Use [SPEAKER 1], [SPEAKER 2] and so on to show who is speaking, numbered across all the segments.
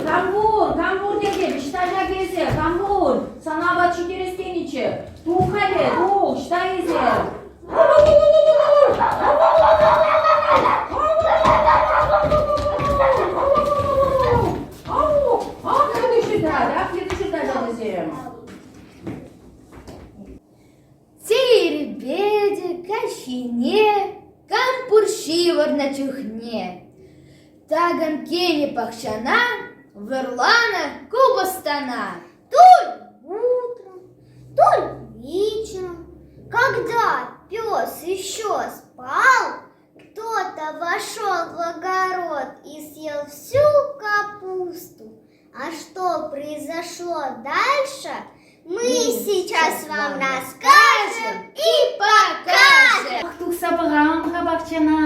[SPEAKER 1] Кампур, Кампур тетӗп, ӑҫта ҫак эсӗ, Кампур? Сана апат ҫитерес тенӗччӗ. Тух-халӗ, тух, ӑҫта эсӗ? Ау, ах, йытӑ ҫыртать, ах, йытӑ ҫыртать вӗсем.
[SPEAKER 2] Те ирпе те каҫхине, кам пур ҫывӑрнӑ чухне. Такам кӗнӗ пахчана, вӑрланӑ купӑстана.
[SPEAKER 3] То утром, то вечером, когда пес еще спал, кто-то вошел в огород и съел всю капусту. А что произошло дальше, мы сейчас вам расскажем и покажем.
[SPEAKER 1] Ах, тухса пӑхам-ха пахчана,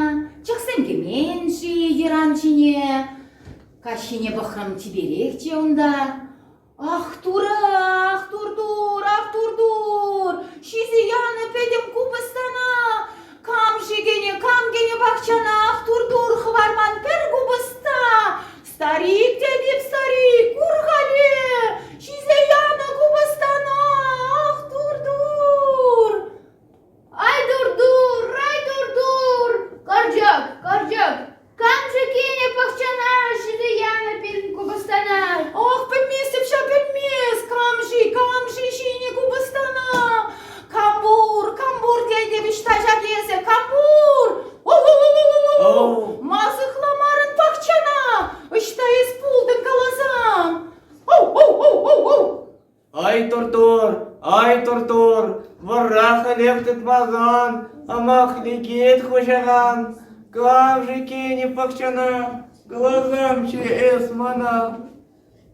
[SPEAKER 1] чӑхсем кӗмен-ши йӑран ҫине? Каҫхине пӑхрӑм чиперехчӗ унта. Ах, турӑ, ах, тур-тур, ах, тур-тур, ҫисе янӑ пӗтӗм купӑстана. Кам-ши кӗнӗ, кам кӗнӗ пахчана, ах, тур-тур, хӑварман пӗр купӑста. Старик тетӗп, старик, кур-хале, ҫисе янӑ купӑстана, ах, тур-тур.
[SPEAKER 2] Ай тур-тур, ай тур-тур, карчӑк, карчӑк, кам-ши кӗнӗ пахчана ҫисе янӑ пирӗн купӑстана?
[SPEAKER 1] Ах, пӗлместӗп ҫав, пӗлмес, кам-ши, кам-ши ҫинӗ купӑстана? Кампур, кампур тетӗп, ӑҫта ҫак эсӗ, кампур? О-о-о-о-о! Ма сыхламарӑн пахчана? Ӑҫта эс пултӑн каласан? Оу-оу-оу-оу-оу!
[SPEAKER 4] Ай тур-тур, ай тур-тур, вӑрах ӗлек тытмасан, амах лекет хуҫаран. Кам-ши кӗнӗ пахчана, глазамччӗ эс мана.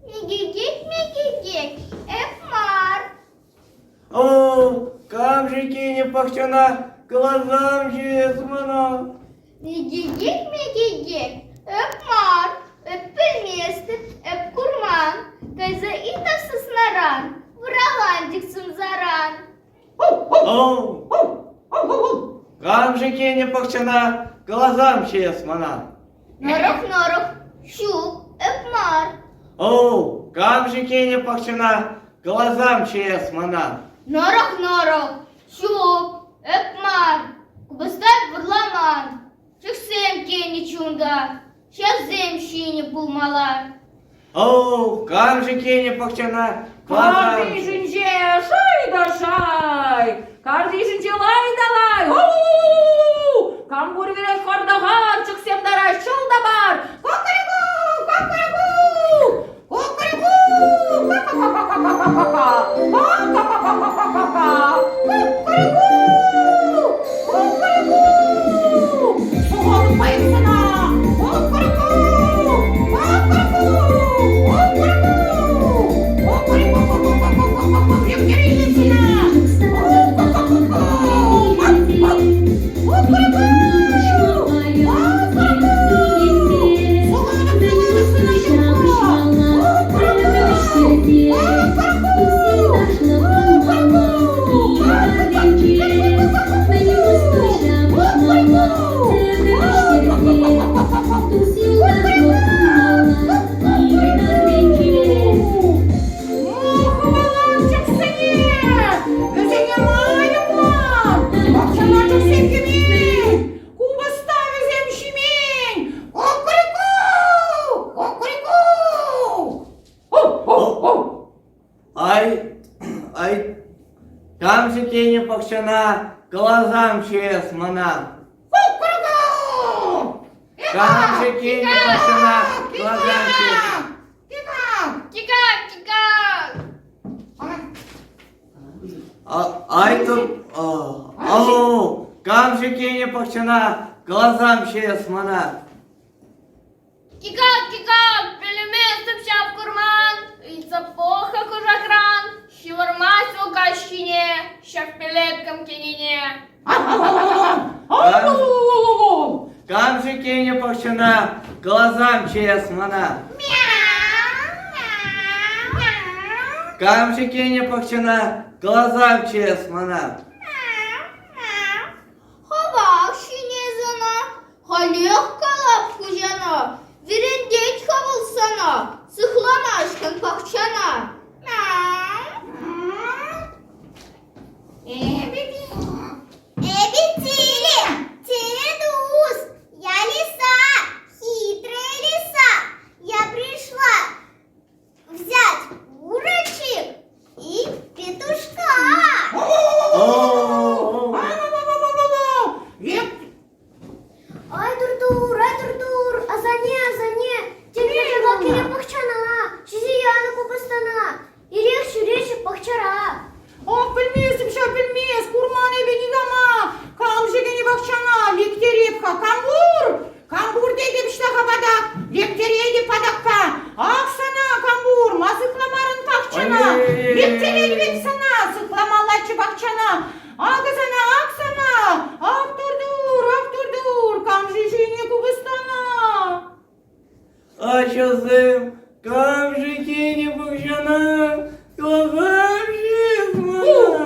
[SPEAKER 3] Мегегек, мегегек, эп мар.
[SPEAKER 4] О, кам-ши кӗнӗ пахчана, глазамччӗ эс мана.
[SPEAKER 3] Мегегек, мегегек, эп мар, эп пӗлместӗп, эп курман. Кайса ыйтап сыснаран, вӑраланчӑк сӑмсаран.
[SPEAKER 4] О, кам-ши кӗнӗ пахчана, глазамччӗ эс мана.
[SPEAKER 3] Нӑрӑх-нӑрӑх, ҫук, эп мар.
[SPEAKER 4] О, кам-ши кӗнӗ пахчана, глазамччӗ эс мана.
[SPEAKER 2] Нӑрӑх-нӑрӑх, ҫук, эп мар. Купӑста вӑрламан. Чӑхсем кӗнӗ чунта, ҫавсем ҫинӗ пулмалла.
[SPEAKER 4] О, кам-ши кӗнӗ пахчана,
[SPEAKER 1] Картишӗнче шай та шай, картишӗнче лай та лай. У-у-у! Кам пур вӗрен хӑртахар, чӑхсем тараҫ ҫӑл та пар. Кукареку, кукареку, кукареку, ка-ка-ка-ка-ка-ка-ка-ка, ка-ка-ка-ка-ка-ка-ка, кукареку, кукареку. Пӑхатӑп сана, кукареку, кукареку, Вӗсене майӑплан! Пахчана чӑхсем кӗмен! Купӑста вӗсем ҫимен! Кукареку! Кукареку!
[SPEAKER 4] Ай, ай, кам-ши кӗнӗ пахчана, глазам эс мана. Кам-ши кӗнӗ пахчана, глазам эс.
[SPEAKER 2] Кикак, кикак!
[SPEAKER 4] Ай, ау, кам-ши кӗнӗ пахчана, глазам эс мана.
[SPEAKER 2] Кикак, кикак, пӗлместӗп ҫав курман, ыйтса пӑх-ха кушакран, ҫывӑрмасть вӑл каҫхине, ҫак пӗлеткӑм кӗнине.
[SPEAKER 4] Кам-ши кӗнӗ пахчана, глазам эс мана. Кам-ши кӗнӗ пахчана, глазам эс мана.
[SPEAKER 3] Хӑвах ҫине сана, халех калап хуҫана, вӗрентет-ха вӑл сана, сыхла. Кӗнӗ пахчана, ҫисе янӑ купӑстана. Ирех ҫӳреҫҫӗ пахчара.
[SPEAKER 1] Ах, пӗлместӗп ҫав, пӗлмес, курман эпӗ никама. Кам-ши кӗнӗ пахчана, лектереп-ха, кам пур? Кам пур тетӗп ҫтаха патак, лектеретӗп патакпа. Ах сана, кам пур, ма сыхламарӑн пахчана? Лектеретӗп эп сана, сыхламаллаччӗ пахчана. Акӑ сана, ак сана, ах тур-тур, ах тур-тур, кам-ши ҫинӗ купӑстана?
[SPEAKER 4] Ачасем, кам-ши кӗнӗ пахчана, кам-ши мана?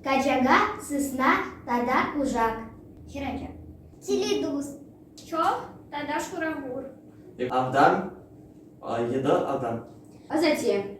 [SPEAKER 3] Качака, сысна тата кушак. Хӗрача. Теледус.
[SPEAKER 2] Чох тата шурагур.
[SPEAKER 4] Автан, йытӑ автан.
[SPEAKER 2] Асатте.